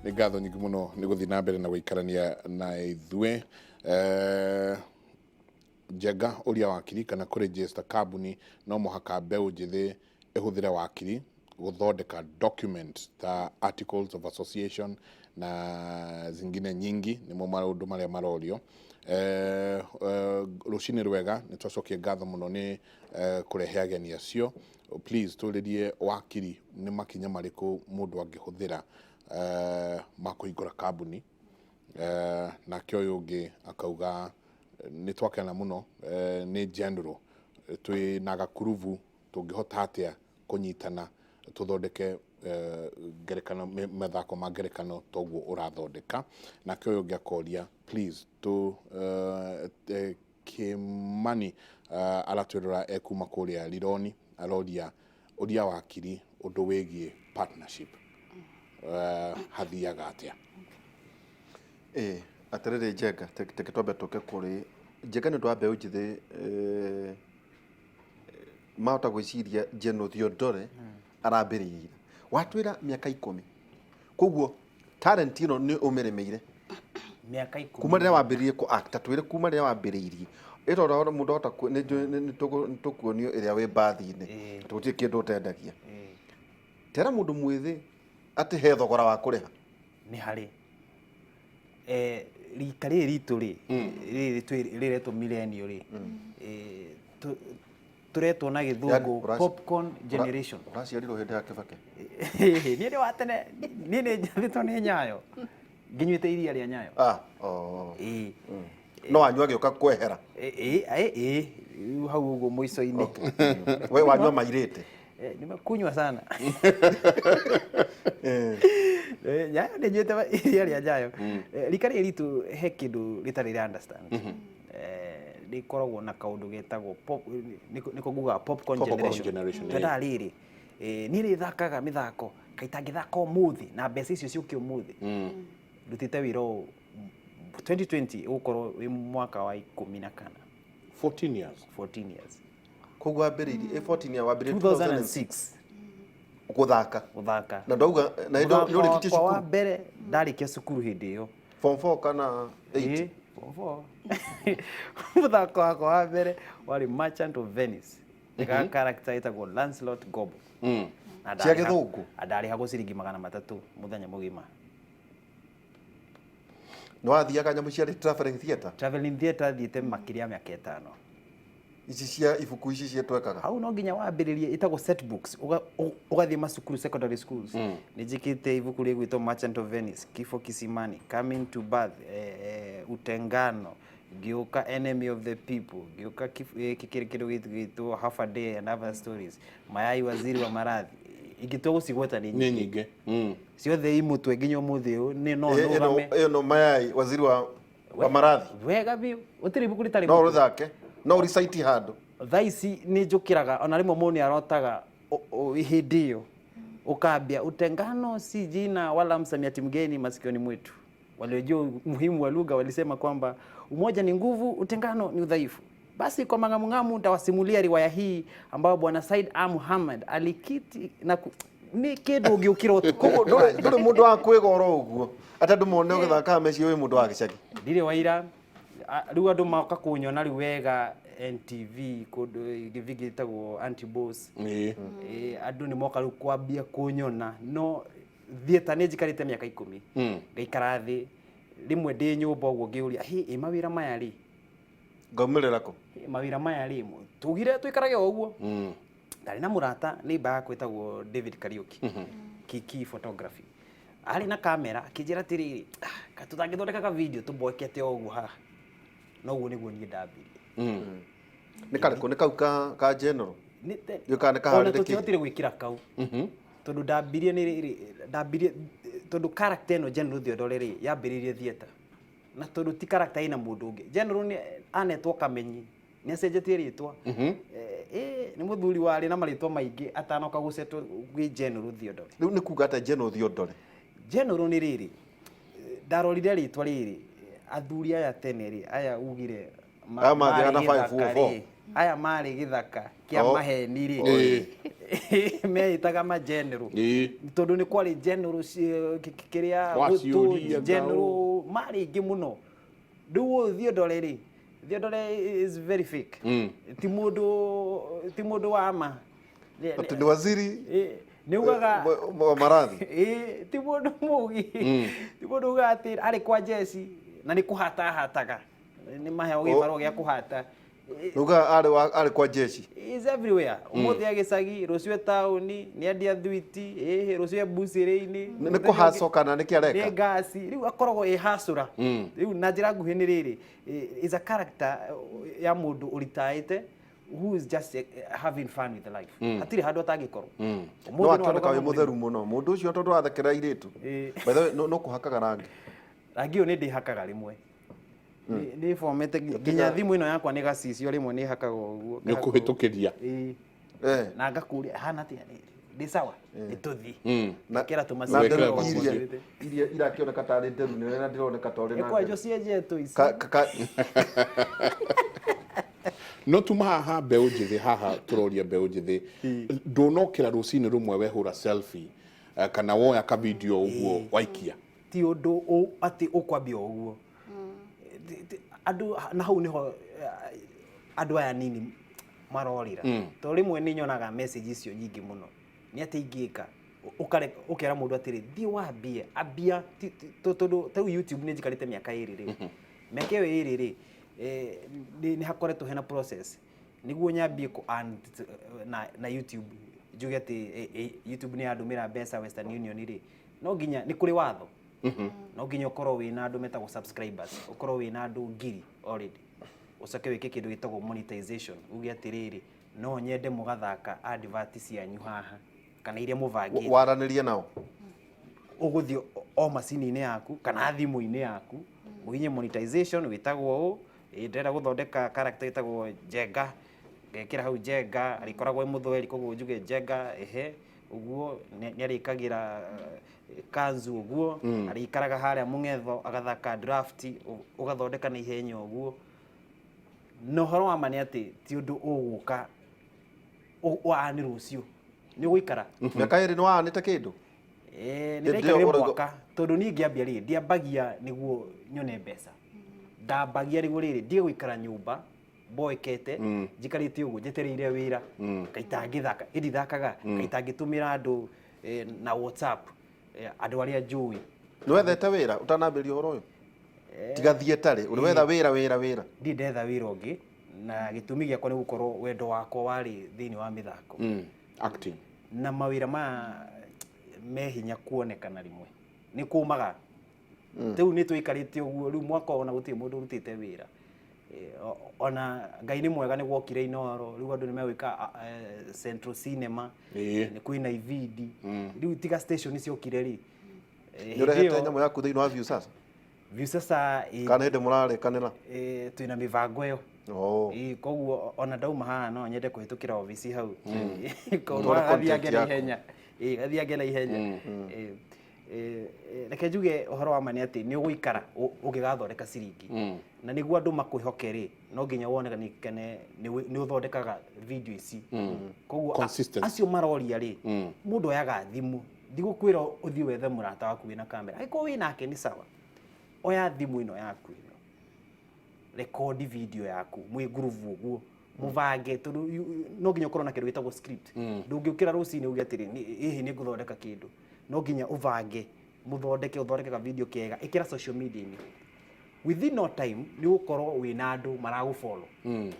Nĩ ngatho nyingĩ mũno nĩ gũthiĩ na mbere na gũikarania na ithuĩ. Njenga ũria wakiri kana kũregister kambuni no mũhaka mbeũ njĩthĩ ĩhũthĩre wakiri gũthondeka document ta articles of association na zingine nyingi? Nĩmo maũndũ marĩa marorio. Rũcinĩ rwega, nĩ twacokia ngatho mũno nĩ kũrehe ageni acio. Please tũrĩrie wakiri nĩ makinya marĩkũ mũndũ angĩhũthĩra ma kũhingũra kambuni. Nake ũyũ ũngĩ akauga nĩ twakena mũno nĩ general twĩ na gakurubu, tũngĩhota atĩa kũnyitana tũthondeke ngerekano, mathako ma ngerekano toguo ũrathondeka? Nake ũyũ ũngĩ akoria, please tũ Kimani aratwĩrora ekuma kũrĩa Rironi, aroria ũria wakiri ũndũ wĩgiĩ partnership, hathiaga atĩa? Ĩĩ, atĩrĩrĩ Njenga, teke twambe tũke kũrĩ Njenga nĩ ũndũ wa mbeũ njĩthĩ, mahota gwĩciria General Theodore arambĩrĩirie. Watwĩra mĩaka 10, koguo talent ĩno nĩ ũmĩrĩmĩire mĩaka 10. Kuma rĩrĩa wambĩrĩirie kũ act, ta twĩre kuma rĩrĩa wambĩrĩirie. Ĩ tondũ mũndũ ahota nĩ njũĩ nĩ tũkuonio ĩrĩa wĩ mbathi-inĩ, atĩ gũtirĩ kĩndũ ũtendagia. Tera mũndũ mwĩthĩ atĩ he thogora wa kũrĩha. Nĩ harĩ rika rĩrĩ ritũ rĩ, rĩrĩ rĩretwo millennial rĩ, tũretwo na Gĩthũngũ popcorn generation. Ũraciarirwo hĩndĩ ya Kĩbakĩ? Niĩ nĩ wa tene, niĩ nĩ njathĩtwo nĩ Nyayo nginyuĩte iria rĩa Nyayo. Ah, oh. Ĩĩ. No wanyua agĩũka kwehera? Ĩĩ ĩĩ, rĩu hau ũguo mũico-inĩ. We wanyua mairĩte? Nimekunywa sana. Nyayo nĩ nyuĩte iria rĩa Nyayo. Rika rĩrĩ ritũ he kĩndũ rĩtarĩ rĩa understand. Rĩkoragwo na kaũndũ getagwo pop, nĩko ngugaga popcorn Popcorn generation. generation, Twendaga rĩrĩ, niĩ rĩthakaga mĩthako kaĩ itangĩthaka ũmũthĩ na mbeca icio ciũke ũmũthĩ. Ndutĩte wĩra ũyũ 2020 ũgũkorwo wĩ mwaka wa 14. 14 years. 14 years. Koguo wambĩrĩirie ĩ 14 year, wambĩrĩirie 2006. Gũthaka. Gũthaka. Na ndauga na hĩndĩ Mũthako nĩ ũrĩkĩtie wakwa wa cukuru mbere ndarĩkia cukuru hĩndĩ ĩyo. Form 4 kana 8? Ĩĩ, form 4. Mũthako wakwa wa mbere warĩ Merchant of Venice. Nĩga character ĩtagwo Lancelot Gobbo. Na Cia Gĩthũngũ? Na ndarĩhagwo ciringi 300 mũthenya mũgima. Nĩ wathiaga nyamũ ciarĩ traveling theatre? Traveling theatre thiĩte makĩria ya mĩaka 5. Ici cia ibuku ici cietwekaga? Hau no nginya wambĩrĩrie, ĩtagwo set books, ũgathiĩ macukuru, secondary schools. Nĩ njĩkĩte ibuku rĩgwĩtwo Merchant of Venice, Kifo Kisimani, Coming to Birth, Utengano, ngĩũka Enemy of the People, ngĩũka kĩkĩrĩ kĩndũ gĩtwo Half a Day and Other Stories, Mayai Waziri wa Maradhi. Ingĩtua gũcigweta nĩ nĩ nyingĩ. Nyingĩ. Ciothe i mũtwe nginya ũmũthĩ ũyũ nĩ no Ĩno nũgame. Ĩno Mayai Waziri wa Maradhi. Wega biũ, gũtirĩ ibuku rĩtarĩ No mũtwe. ũrũthake, no ũrecite handũ? Thaa ici nĩ njũkĩraga ona rĩmwe mũndũ nĩ arotaga hĩndĩ ĩyo ũkambia "Utengano si jina wala msamiati mgeni masikioni mwetu. Waliojua umuhimu wa lugha walisema kwamba umoja ni nguvu, utengano ni udhaifu. Basi kwa mang'amung'amu nitawasimulia riwaya hii ambayo bwana Said A Muhammad alikiti na ku... nĩ kĩndũ ũngĩũkĩra ũtukũ." Koguo ndũrĩ mũndũ wa kwĩgora ũguo atĩ andũ mone ũgĩthakaga meci wĩ mũndũ wa gĩcagi? Ndirĩ waira. Rĩu andũ moka kũnyona rĩu wega NTV kũndũ gĩbindi gĩtagwo Anti-Boss. Andũ nĩ moka rĩu kwambia kũnyona, no theatre nĩ njikarĩte mĩaka 10. Ngaikara thĩ rĩmwe ndĩ nyũmba ũguo ngĩũria, "Hĩ, ĩ mawĩra maya rĩ Ngaumĩrĩra kũ?" Ĩ, mawĩra maya rĩ, tugire tũikarage o ũguo. Ndarĩ na mũrata neighbor yakwa ĩtagwo David Kariuki, Kiki Photography, arĩ na kamera, akĩnjĩra atĩrĩrĩ, "Ah, ka tũtangĩthondeka ka video tũmboekete o ũguo haha?" Noguo nĩguo niĩ ndambirie. Nĩ karĩkũ? Nĩ kau ka general? Nĩ kana nĩ Ona kaharĩrĩkĩire? Tũtiahotire gwĩkĩra kau tondũ ndambirie nĩ rĩrĩ, ndambirie tondũ character ĩno General Theodore rĩ yambĩrĩirie theatre, na tondũ ti character ĩna mũndũ ũngĩ. General nĩ anetwo Kamenyi, nĩ acenjetie rĩtwa. Nĩ mũthuri warĩ na marĩtwa maingĩ atanoka gũcetwo gwĩ General Theodore. Rĩu nĩ kuga atĩa General Theodore? General nĩ rĩrĩ, ndarorire rĩtwa rĩrĩ, athuri aya tene rĩ, aya ugire Aya mathiaga marĩ na gĩthaka 544. rĩ, aya marĩ gĩthaka kĩa Oh. maheni rĩ. Meĩtaga mageneral. Tondũ nĩ kwarĩ general kĩrĩa Waciũria. Gũtũ, general marĩ aingĩ mũno. Rĩu ũyũ Theodore rĩ, Theodore is very fake. Ti mũndũ wa ma. Atĩ nĩ waziri. Nĩ ugaga wa maradhi. Ĩ, ti mũndũ mũgi, ti mũndũ ugaga atĩ arĩ kwa jeci na nĩ kũhata hataga, nĩ maheo gĩbarũa gĩa kũhata. Nuga arĩ kwa jeshi. Is everywhere. Ũmũthĩ agĩcagi, rũciũ e taũni nĩ endia thwiti, ĩhĩ, rũciũ e mbucĩrĩ-inĩ. Nĩ kũhaco kana nĩ kĩ Nĩ areka? ngasi. Rĩu akoragwo ĩ hacũra. Rĩu na njĩra nguhĩ nĩ rĩrĩ, is a character ya mũndũ ũritaĩte who is just having fun with life. Hatirĩ handũ atangĩkorwo. Ũmũthĩ No no akĩoneka wĩ arũgame. Mũtheru mũno mũndũ ũcio tondũ athekera airĩtu. By the way, no kũhakaga rangi? Rangi ũyũ nĩ ndĩhakaga rĩmwe. Nĩ bomete nginya thimũ ĩno yakwa nĩ gacicio, rĩmwe nĩ hakaga ũguo. Nĩ ũkũhĩtũkĩria. Ĩĩ. Na ngakũria hana atĩa, ndĩ sawa, nĩ tũthiĩ. Na Kĩra tũmacini. Nderu. Wekĩra Iria irakĩoneka tarĩ nderu nene na ndĩroneka ta ũrĩ na Ĩkwenjwo nderu. cienjetwo ici. No tuma haha mbeũ njĩthĩ, haha tũroria mbeũ njĩthĩ, ndũnokĩra rũcinĩ rũmwe wehũra selfie, kana woya ka video ũguo waikia? Ti ũndũ atĩ ũkwambia ũguo. Andũ na hau nĩho andũ aya nini marorĩra, tondũ rĩmwe nĩ nyonaga message icio nyingĩ mũno, nĩ atĩ ingĩka ũkera mũndũ atĩrĩ, thiĩ wambie, ambia tondũ ta rĩu YouTube nĩ njikarĩte mĩaka 2 rĩu. Mĩaka ĩyo 2 rĩ, nĩ hakoretwo hena process nĩguo nyambie kũ earn na YouTube, njuge atĩ YouTube nĩ yandũmĩra mbeca Western Union rĩ, no nginya nĩ kũrĩ watho, no nginya ũkorwo wĩna andũ metagwo subscribers, ũkorwo wĩna andũ 1,000 already, ũcoke wĩke kĩndũ gĩtagwo monetization, uge atĩrĩrĩ, no nyende mũgathaka advert cianyu haha kana iria mũbangĩte. Waranĩrie nao. Ũgũthiĩ o macini-inĩ yaku kana thimũ-inĩ yaku, ũhinye monetization wĩtagwo ũũ, ĩ, ndĩrenda gũthondeka character ĩtagwo Njenga, ngekĩra hau Njenga, arĩkoragwo ĩ mũthweri, koguo njuge Njenga ehe ũguo nĩ arĩkagĩra kanzu ũguo, arĩikaraga harĩa mũng'etho agathaka draft, ũgathondeka na ihenya ũguo. Na ũhoro wa ma nĩ atĩ ti ũndũ ũgũka waani rũciũ, nĩ ũgũikara. Mĩaka 2 nĩ waanĩte kĩndũ? Nĩ Hĩndĩ ĩyo ndaikarire mwaka, tondũ niĩ ngĩambia rĩ, ndiambagia nĩguo nyone mbeca, ndambagia nĩguo rĩrĩ ndige gũikara nyũmba mboekete, njikarĩte ũguo njetereire wĩra, kaitangĩthaka ĩndi thakaga, kaitangĩtũmĩra andũ na WhatsApp, andũ arĩa njũĩ. Nĩ wethete wĩra ũtanambĩrĩria ũhoro ũyũ tiga theatre? Ũrĩ wetha wĩra wĩra wĩra? Ndirĩ ndetha wĩra ũngĩ, na gĩtũmi gĩakwa nĩ gũkorwo wendo wakwa warĩ thĩinĩ wa mĩthako. Acting. Na mawĩra maya me hinya kuonekana, rĩmwe nĩ kũmaga. Rĩu nĩ tũikarĩte ũguo rĩu mwaka ona gũtirĩ mũndũ ũrutĩte wĩra. Ona Ngai nĩ mwega, nĩ gwokire Inoro, rĩu andũ nĩ megwĩka Central Cinema. Nĩ kwĩna ibindi rĩu tiga station ciokire rĩ. Nĩ Hĩndĩ ũrehete ĩyo- nyamũ yaku thĩinĩ wa Viusasa? Viusasa Kana hĩndĩ mũrarĩkanĩra? Twĩna mĩbango ĩyo. Oh. Ĩĩ, koguo ona ndauma haha no nyende kũhĩtũkĩra obici hau. Koguo Ũtware content gathiange na yaku. ihenya. Ĩĩ, gathiange na ihenya. Ĩĩ, ĩĩ, reke njuge ũhoro wa ma nĩ atĩ nĩ ũgũikara ũngĩgathondeka ciringi, na nĩguo andũ makwĩhoke rĩ, no nginya wonekane nĩ ũthondekaga video ici, koguo Consistency. Acio maroria rĩ, mũndũ oyaga thimũ, ndigũkwĩra ũthiĩ wethe mũrata waku wĩna kamera, angĩkorwo wĩ nake nĩ sawa, oya thimũ ĩno yaku ĩno, rekondi video yaku mwĩ ngurubu ũguo mũbange, tondũ no nginya ũkorwo na kĩndũ gĩtagwo script. Ndũngĩũkĩra rũcinĩ uge atĩrĩ, "Ĩhĩ nĩ ngũthondeka kĩndũ." No nginya ũbange, mũthondeke, ũthondeke ka video kega, ĩkĩra social media-inĩ, within no time nĩ ũgũkorwo wĩna andũ maragũfollow.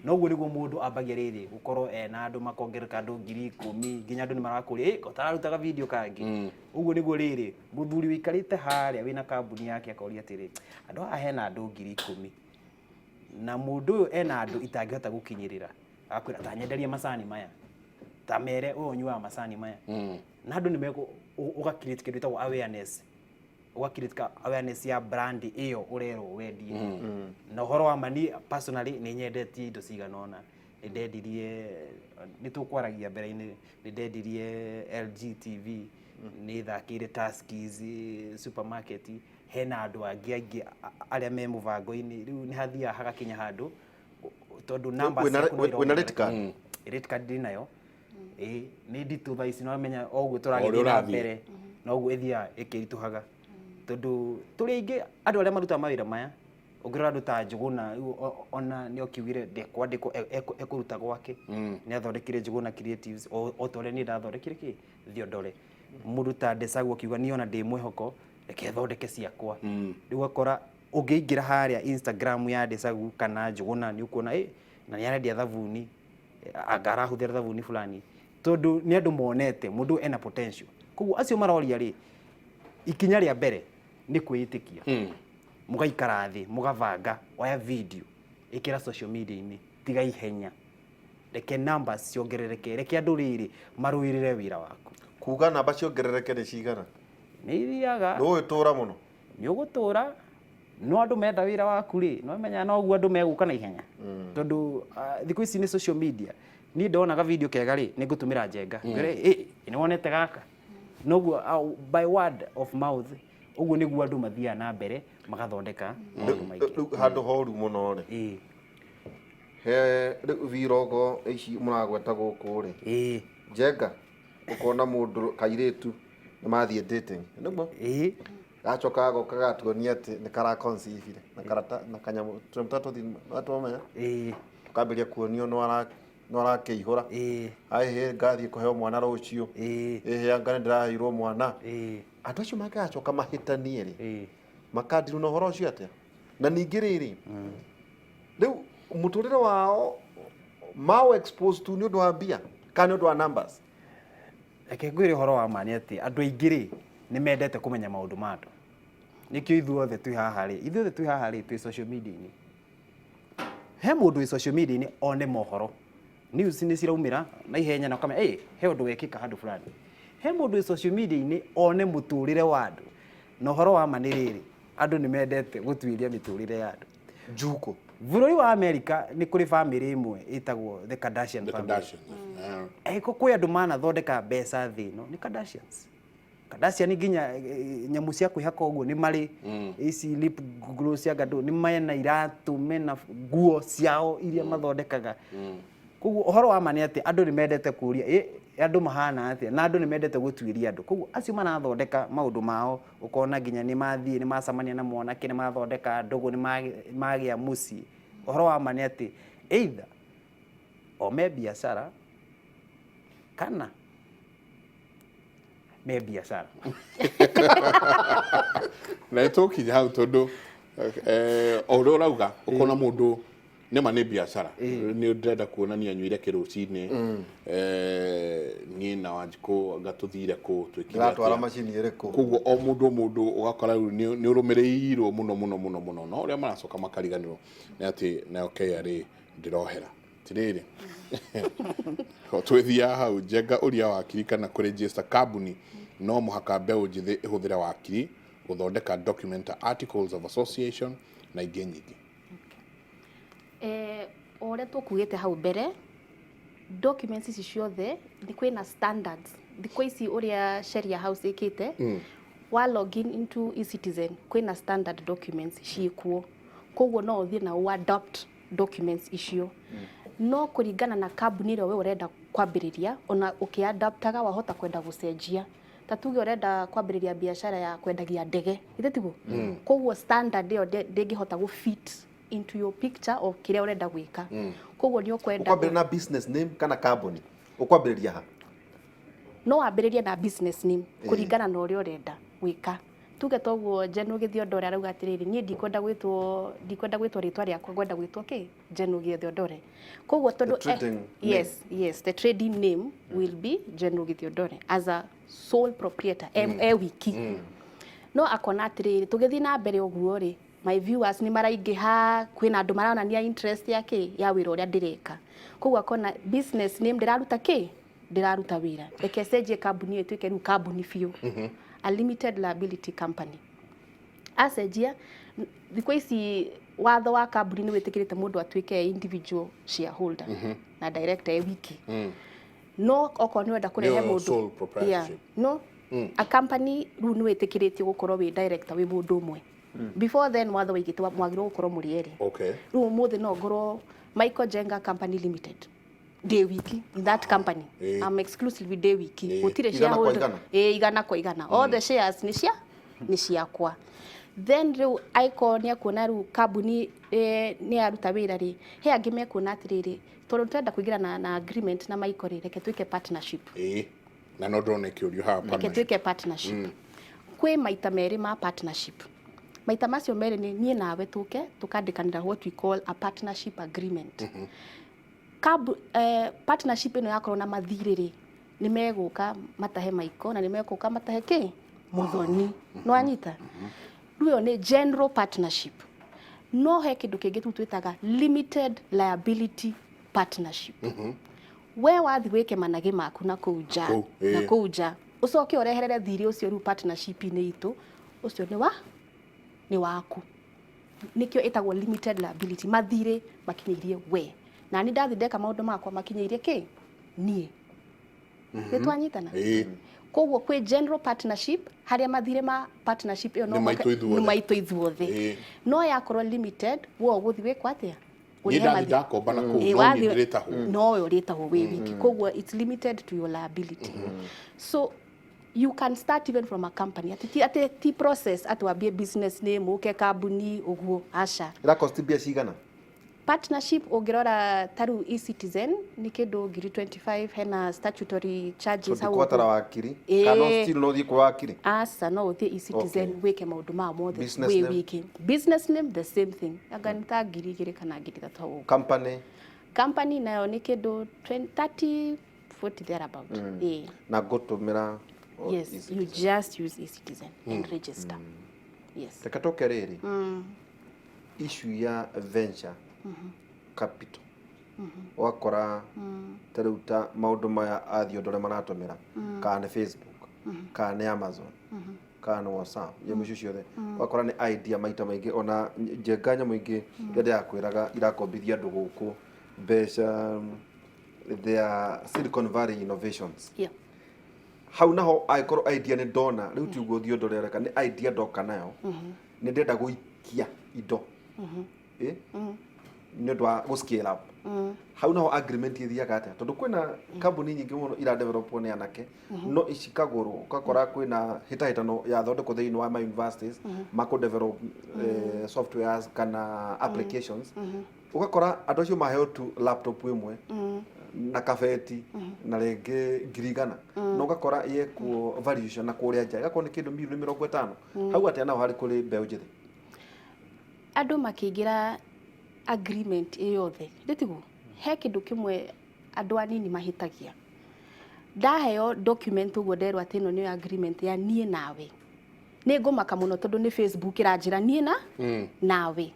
Noguo nĩguo mũndũ ambagia rĩrĩ gũkorwo ena andũ makongereka, andũ 10,000, nginya andũ nĩ marakũria, "Ĩ, ũtararutaga video kangĩ?" Ũguo nĩguo rĩrĩ mũthuri wĩikarĩte harĩa wĩna kambuni yake akoria atĩrĩ, andũ aya hena andũ 10,000, na mũndũ ũyũ ena andũ itangĩhota gũkinyĩrĩra, agakwĩra, "Ta nyenderie macani maya, ta mere ũyũ ũnyuaga macani maya." Na andũ nĩ mekũ ũga create kĩndũ gĩtagwo awareness, ũga create ka awareness ya brand ĩyo ũrerwo wendie. Na ũhoro wa ma niĩ personally nĩ nyendetie indo cigana ũna, nĩ ndendirie, nĩ tũkwaragia mbere-inĩ, nĩ ndendirie LG TV, nĩ thakĩire Tuskys supermarket, hena andũ angĩ aingĩ arĩa me mũbango-inĩ. Rĩu nĩ hathiaga hagakinya handũ tondũ numbers ciaku no Wĩna rate irongerereka. card? Rate card ndĩ nayo. Ĩĩ, nĩ nditũ thaa ici, nĩwamenya o ũguo O ũrĩa tũragĩthiĩ na ũrathiĩ. mbere noguo ĩthiaga ĩkĩritũhaga, tondũ tũrĩ aingĩ andũ arĩa marutaga mawĩra maya. Ũngĩrora andũ ta Njũgũna rĩu, ona nĩ okiugire ndekwandĩkwo, ekũruta gwake, nĩ athondekire Njũgũna Creatives, o ta ũrĩa niĩ ndathondekire kĩ Thiondore. Mũndũ ta Ndecagu akiuga niĩ ona ndĩ mwĩhoko, reke thondeke ciakwa. Rĩu ũgakora ũngĩingĩra harĩa Instagram ya Ndecagu kana Njũgũna, nĩ ũkuona ĩ na nĩ arendia thabuni, anga arahũthĩra thabuni fulani, tondũ nĩ andũ monete mũndũ ena potential. Koguo acio maroria rĩ, ikinya rĩa mbere nĩ kwĩĩtĩkia. Mũgaikara thĩ, mũgabanga, oya video, ĩkĩra social media-inĩ, tiga ihenya, reke numbers ciongerereke, reke andũ rĩrĩ marũĩrĩre wĩra waku. Kuga namba ciongerereke nĩ cigana? Nĩ ithiaga. Ndũĩ tũra mũno. Nĩ ũgũtũra, no andũ menda wĩra waku rĩ, no menya noguo andũ megũka na ihenya, tondũ thikũ ici nĩ social media. Niĩ ndonaga video kega rĩ, nĩ ngũtũmĩra Njenga, ngwĩre, "Ĩ, nĩ wonete gaka?" Noguo by word of mouth, ũguo nĩguo andũ mathiaga na mbere magathondeka maũndũ maingĩ. Rĩu handũ horu mũno rĩ, he rĩu virogo ici mũragweta gũkũ rĩ, Njenga, ũkona mũndũ kairĩtu nĩ mathiĩ dating, nĩguo? Ĩĩ. Gacoka goka gatuonia atĩ nĩ kara conceive na karata na kanyamũ tũnyamũ tũrĩa tũthiĩ twamenya, tukambĩrĩria kuonio no ara no arakĩihũra, "Aĩhĩ, ngathiĩ kũheo mwana rũciũ, ĩhĩ, anga nĩ ndĩraheirwo mwana." Andũ acio mangĩgacoka mahĩtanie rĩ, makandiru na ũhoro ũcio atĩa? Na ningĩ rĩrĩ, rĩu mũtũrĩre wao mao exposed to nĩ ũndũ wa mbia kana nĩ ũndũ wa numbers? Reke ngwĩre ũhoro wa ma nĩ atĩ andũ aingĩ rĩ, nĩ mendete kũmenya maũndũ ma andũ. Nĩkĩo ithuothe twĩ haha rĩ, ithuothe twĩ haha rĩ, twĩ social media-inĩ. He mũndũ wĩ social media-inĩ one mohoro, news nĩ ciraumĩra na ihenya na ũkamenya ĩ he ũndũ wekĩka handũ fulani. He mũndũ wĩ social media-inĩ one mũtũrĩre wa andũ. Na ũhoro wa ma nĩ rĩrĩ, andũ nĩ mendete gũtuĩria mĩtũrĩre ya andũ. Njuko. Bũrũri wa America nĩ kũrĩ family ĩmwe ĩtagwo the Kardashian The family. Kardashians. Yeah. Eko kwĩ andũ manathondeka mbeca thĩ ĩno nĩ Kardashians. Kardashian nginya nyamũ cia kwĩhaka ũguo nĩ marĩ, ici lip gloss cia ngandũ, nĩ mena iratũ, mena nguo ciao iria mathondekaga. Koguo ũhoro wa ma nĩ atĩ andũ nĩ mendete kũria ĩ andũ mahana atĩa, na andũ nĩ mendete gũtuĩria andũ. Koguo acio marathondeka maũndũ mao, ũkona nginya nĩ mathiĩ, nĩ macemania na mwanake, nĩ mathondeka ndũgũ, nĩ magĩa mũciĩ. Ũhoro wa ma nĩ atĩ either o me biacara kana me biacara. Na tũkinya hau, tondũ o ũrĩa ũrauga, ũkona mũndũ nĩma nĩ biacara, nĩ ndĩrenda kuonania nyuire kĩrũcinĩ, niĩ na Wanjikũ anga tũthire kũ, twĩkire Ndĩratwara atĩa. Macini ĩrĩkũ? Koguo o mũndũ ũgakora rĩu nĩ ũrũmĩrĩirwo mũno mũno mũno mũno, no ũrĩa maracoka makariganĩrwo nĩ atĩ nayo KRA ndĩrohera tirĩrĩ. Twĩthiaga hau. Njenga, ũria wakiri kana kũregister kambuni no mũhaka mbeũ njĩthĩ ĩhũthĩre wakiri gũthondeka document ta articles of association na ingĩ nyingĩ? O ũrĩa tũkugĩte hau mbere, documents ici ciothe nĩ kwĩna standards. Thikũ ici ũrĩa Sheria House ĩkĩte, wa login into eCitizen, kwĩna standard documents ciĩkuo, koguo no ũthiĩ na ũ adopt documents icio. No kũringana na kambuni ĩrĩa we ũrenda kwambĩrĩria, ona ũkĩadaptaga wahota kwenda gũcenjia. Ta tuge ũrenda kwambĩrĩria biacara ya kwendagia ndege, ithe tiguo? Koguo standard ĩyo ndĩngĩhota gũ fit into your picture of kĩrĩa ũrenda gwĩka, koguo nĩ ũkwenda Ũkwambĩrĩria na business name kana kambuni? Ũkwambĩrĩria ha? No wambĩrĩrie na business name kũringana na ũrĩa ũrenda gwĩka. Tuge toguo Jenu Gĩthiondore arauga atĩrĩrĩ, "Niĩ ndikwenda gwĩtwo rĩtwa rĩakwa, ngwenda gwĩtwo kĩ Jenu Gĩthiondore." Koguo tondũ The trading name. Yes, the trading name will be Jenu Gĩthiondore as a sole proprietor, e wiki. No akona atĩrĩrĩ, tũgĩthiĩ na mbere ũguo rĩ, my viewers nĩ maraingĩha, kwĩna andũ maronania interest ya kĩ ya wĩra ũrĩa ndĩreka. Koguo akona business name ndĩraruta kĩ ndĩraruta wĩra, reke cenjie kambuni ĩyo ĩtuĩke rĩu kambuni biũ, a limited liability company. Acenjia, thikũ ici watho wa kambuni nĩ wĩtĩkĩrĩte mũndũ atuĩke individual shareholder na director e wiki. No okorwo nĩ wenda kũrehe Nĩyo mũndũ sole proprietorship. Yeah, no a company rĩu nĩ wĩtĩkĩrĩtio gũkorwo wĩ director wĩ mũndũ ũmwe. Before then watho waigĩte mwagĩrĩirwo gũkorwo mũrĩ erĩ. Rĩu ũmũthĩ no ngorwo Michael Jenga Company Limited. Ndĩ wiki in that company. I'm exclusively ndĩ wiki. Gũtirĩ Igana kwa shareholder. igana? Ĩĩ, igana kwa igana. All the shares nĩ ciakwa. Then rĩu aiko nĩ ekuona rĩu kambuni nĩ yaruta wĩra rĩ, he angĩ mekuona atĩrĩrĩ, tondũ tũrenda kũingĩra na agreement na Michael rĩ, reke twĩke partnership. Ĩĩ, na no ndĩrona ĩkĩũrio haha Reke partnership. twĩke partnership. Kwĩ maita merĩ ma partnership. Maita macio merĩ nĩ niĩ nawe tũke tũkandĩkanĩra what we call a partnership agreement. Partnership ĩno yakorwo na mathirĩ rĩ, nĩ megũka matahe Maiko na nĩ megũka matahe kĩ Muthoni. Nĩ wanyita? Rĩu ĩyo nĩ general partnership. No he kĩndũ kĩngĩ tu twĩtaga limited liability partnership. We wathi wĩke managĩ maku na kũu nja, Kũu, na ĩĩ. kũu nja ũcoke ũreherere thirĩ ũcio rĩu partnership-inĩ itũ, ũcio nĩ waku. Nĩkĩo ĩtagwo limited liability. Mathirĩ makinyĩirie we na ni ndathi ndeka maũndũ makwa makinyĩirie kĩ niĩ. Nĩ twanyitana? Ĩĩ. Koguo kwĩ general partnership harĩa mathirĩ ma partnership ĩyo no Nĩ maitũ ithuothe. nĩ maitũ ithuothe. No yakorwo limited, we ũgũthiĩ wĩkwo atĩa? Niĩ Ũrĩhe ndathi mathirĩ. ndakomba na kũu, Ĩĩ, no niĩ ndĩrĩtahwo. Nowe ũrĩtahwo wĩ wiki. Koguo it's limited to your liability. So you can start even from a company. Atĩ ti process atĩ wambie business name ũke kambuni ũguo, aca. Ĩrakosti mbia cigana? Partnership ũngĩrora ta rĩu eCitizen nĩ kĩndũ ngiri 25, hena statutory charges hau Ndikũbatara ũguo. wakiri? Ĩĩ. Kana still no ũthiĩ kwa wakiri? Aca, no ũthiĩ eCitizen wĩke maũndũ mao mothe Business wĩ name? wiki. Business name, the same thing, anga nĩ ta 2,000 kana 3,000 hau ũguo. Company? Company nayo nĩ kĩndũ 20, 30, 40 thereabout. Ĩĩ. Na ngũtũmĩra o Yes, eCitizen. you just use eCitizen and register. Yes. Reke tũke rĩrĩ issue ya venture capital. Ũgakora ta rĩu ta maũndũ maya athiĩ ũndũ ũrĩa maratũmĩra, kana nĩ Facebook, kana nĩ Amazon, kana nĩ WhatsApp, nyamũ icio ciothe ũgakora nĩ idea maita maingĩ. Ona njenga nyamũ ingĩ iria ndĩrakwĩraga irakombithia andũ gũkũ mbeca, their Silicon Valley innovations. Hau naho angĩkorwo idea nĩ ndona rĩu ti ũguo thiĩ ũndũ ũrĩa ũreka, nĩ idea ndoka nayo, nĩ ndĩrenda gũikia indo nĩ ũndũ wa gũ scale up, hau naho agreement ĩthiaga atĩa? Tondũ kwĩna kambuni nyingĩ mũno iradevelopwo nĩ anake no icikagũrwo, ũgakora kwĩna hĩtahĩtano yathondekwo thĩinĩ wa ma universities makũ develop softwares kana applications, ũgakora andũ acio maheo tu laptop ĩmwe na kabeti na rĩngĩ 100,000, na ũgakora yekuo valuation na kũrĩa nja ĩgakorwo nĩ kĩndũ 50 million. Hau atĩa nao harĩ kũrĩ mbeũ njĩthĩ? Andũ makĩingĩra agreement ĩ yothe, ndĩtiguo he kĩndũ kĩmwe andũ anini mahĩtagia. Ndaheo document ũguo nderwo atĩ ĩno nĩyo agreement ya niĩ nawe, nĩ ngũmaka mũno tondũ nĩ Facebook ĩranjĩra niĩ na nawe.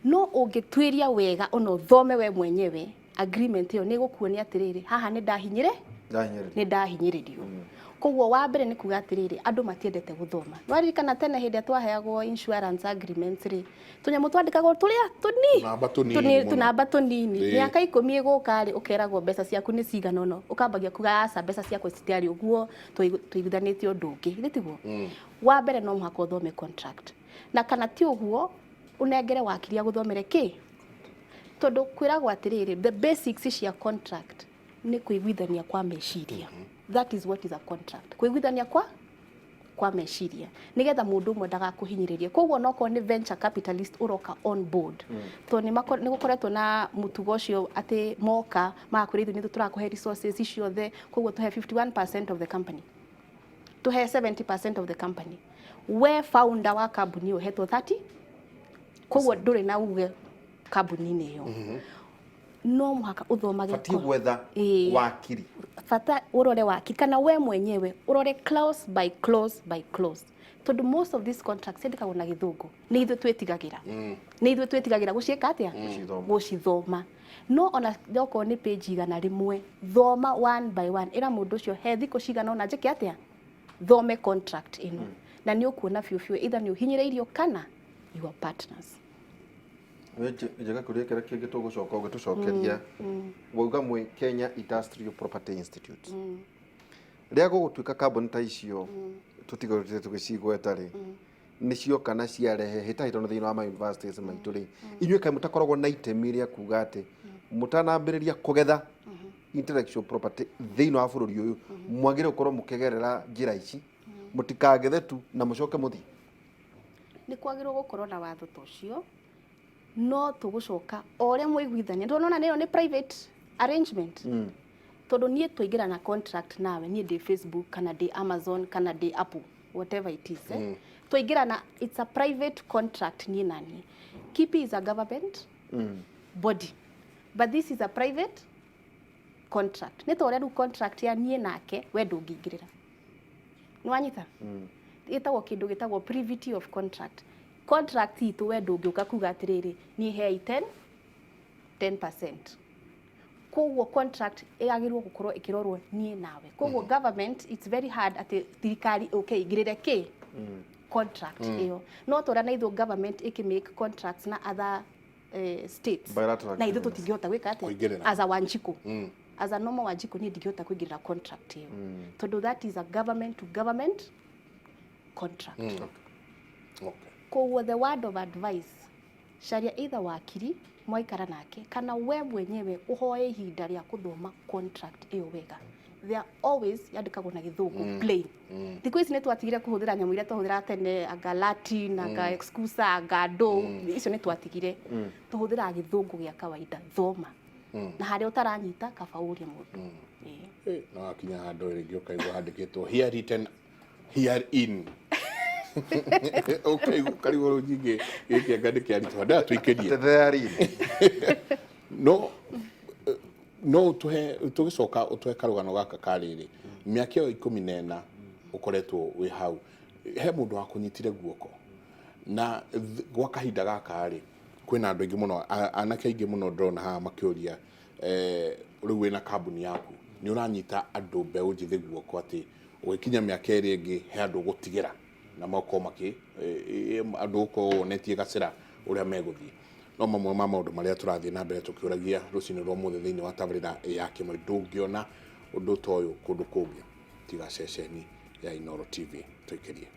No ũngĩtuĩria wega ona ũthome we mwenyewe agreement ĩyo, nĩ ĩgũkuonia atĩrĩrĩ, haha nĩ ndahinyĩre Ndahinyĩrĩrio. Nĩ ndahinyĩrĩrio. Koguo wa mbere nĩ kuga atĩrĩrĩ, andũ matiendete gũthoma. Nĩwaririkana tene hĩndĩ ĩrĩa twaheagwo insurance agreements rĩ, tũnyamũ twandĩkagwo tũrĩa tũni Tũnamba tũnini mũno. Tũnamba tũnini. Mĩaka 10 ĩgũka rĩ, ũkeragwo mbeca ciaku nĩ cigana ũna, ũkambagia kuga aca, mbeca ciakwa citiarĩ ũguo, tũiguithanĩtie ũndũ ũngĩ. Githĩ tiguo? Wa mbere no mũhaka ũthome contract, na kana ti ũguo ũnengere wakiri agũthomere kĩ, tondũ kwĩragwo atĩrĩrĩ, the basics cia contract nĩ kũiguithania kwa meciria. That is what is a contract, kũiguithania kwa meciria nigetha mũndũ ũmwe ndagakũhinyĩrĩrie. Koguo no korwo nĩ venture capitalist ũroka on board, tondũ nĩ gũkoretwo na mũtugo ũcio atĩ moka magakwĩra ithuĩ nĩ tũrakũhe resources ciothe, koguo tũhe 51% of the company, tũhe 70% of the company. We founder wa kambuni ĩyo ũhetwo 30, koguo ndũrĩ na uge kambuni-inĩ ĩyo. No mũhaka ũthomage. Batiĩ gwetha wakiri. Bata urore waki kana we mwenyewe urore clause by clause by clause, tondu most of these contracts ciandĩkagwo na Gĩthũngũ. Nĩ ithuĩ twĩtigagĩra gũciĩka atĩa? Gũcithoma. Gũcithoma. No ona okorwo nĩ page 100, thoma one by one. Ĩra mũndũ ũcio he thikũ cigana ũna njĩke atĩa, thome contract ĩno, na nĩ ũkuona biũ biũ either nĩ ũhinyĩrĩirio kana your partners. Njega kũrĩa kĩrĩa kĩngĩ tũgũcoka ũgĩtũcokeria wauga mwĩ Kenya Industrial Property Institute. Rĩrĩa gũgũtuĩka kambuni ta icio tũtigũrĩte tũgĩcigweta rĩ, nĩ cioka na ciarehe hĩtahĩtano thĩinĩ wa ma universities maitũ rĩ, inyuĩ kaĩ mũtakoragwo na itemi rĩa kuga atĩ Mũtanambĩrĩria kũgetha intellectual property thĩinĩ wa bũrũri ũyũ, mwagĩrĩire gũkorwo mũkĩgerera njĩra ici, mũtikagethe tu na mũcoke mũthiĩ. Nĩ kwagĩrĩirwo gũkorwo na watho ta ũcio, no tũgũcoka o ũrĩa mwaiguithania, tondũ nona ĩyo nĩ private arrangement, tondũ niĩ twaingĩra na contract nawe, niĩ ndĩ Facebook kana ndĩ Amazon kana ndĩ Apple, whatever it is, eh? Twaingĩra na, it's a private contract niĩ na niĩ. KIPI is a government body, but this is a private contract. Nĩ ta ũrĩa rĩu contract ya niĩ nake, we ndũngĩingĩrĩra, nĩ wanyita? Ĩtagwo kĩndũ gĩtagwo privity of contract. Contract itũ, we ndũngĩũka kuga atĩrĩrĩ, niĩ hei 10 10%. Koguo contract yagĩrĩirwo gũkorwo ĩkĩrorwo niĩ nawe. Koguo government, it's very hard atĩ thirikari ũke ĩingĩrĩre kĩ contract ĩyo, no tũrĩa na ithuĩ government ĩkĩ make contracts na other states Bilateral na ithuĩ agreements. tũtingĩhota gwĩka atĩa? Kũingĩrĩra. As a Wanjiku, as a normal Wanjiku, niĩ ndingĩhota kũingĩrĩra contract ĩyo, tondũ that is a government to government contract. Koguo the word of advice, caria either wakiri mwaikara nake kana we mwenyewe ũhoe ihinda rĩa kũthoma contract ĩyo wega. They are always yandĩkagwo na Gĩthũngũ plain. Thikũ ici nĩ twatigire kũhũthĩra nyamũ iria twahũthĩra tene, anga Latin, anga excusa, anga ndũ icio, nĩ twatigire. Tũhũthĩraga Gĩthũngũ gĩa kawaida. Thoma, na harĩa ũtaranyita, kaba ũrie mũndũ. Ĩĩ. Na wakinya handũ rĩngĩ ũkaigua handĩkĩtwo "here written here in", ũkaigua ũkarigwo rĩu nyingĩ gĩkĩ anga nĩ kĩaritũha ndatũikĩrie. Therein. No ũtũhe, tũgĩcoka ũtũhe karũgano gaka ka rĩrĩ, mĩaka ĩyo 14 ũkoretwo wĩ hau, he mũndũ wakũnyitire guoko na gwa kahinda gaka rĩ, kwĩna andũ aingĩ mũno, anake aingĩ mũno ndĩrona haha makĩũria, rĩu wĩna kambuni yaku, nĩ ũranyita andũ mbeũ njĩthĩ guoko atĩ ũgĩkinya mĩaka ĩrĩa ĩngĩ he andũ ũgũtigĩra na makorwo makĩ andũ ũkorwo wonetie gacĩra ũrĩa megũthiĩ? No mamwe ma maũndũ marĩa tũrathiĩ na mbere tũkĩũragia rũcinĩ rwa ũmũthĩ thĩinĩ wa tabarĩra ya Kĩmwe. Ndũngĩona ũndũ ta ũyũ kũndũ kũngĩ tiga ceceni ya Inooro TV. Tũikĩrie.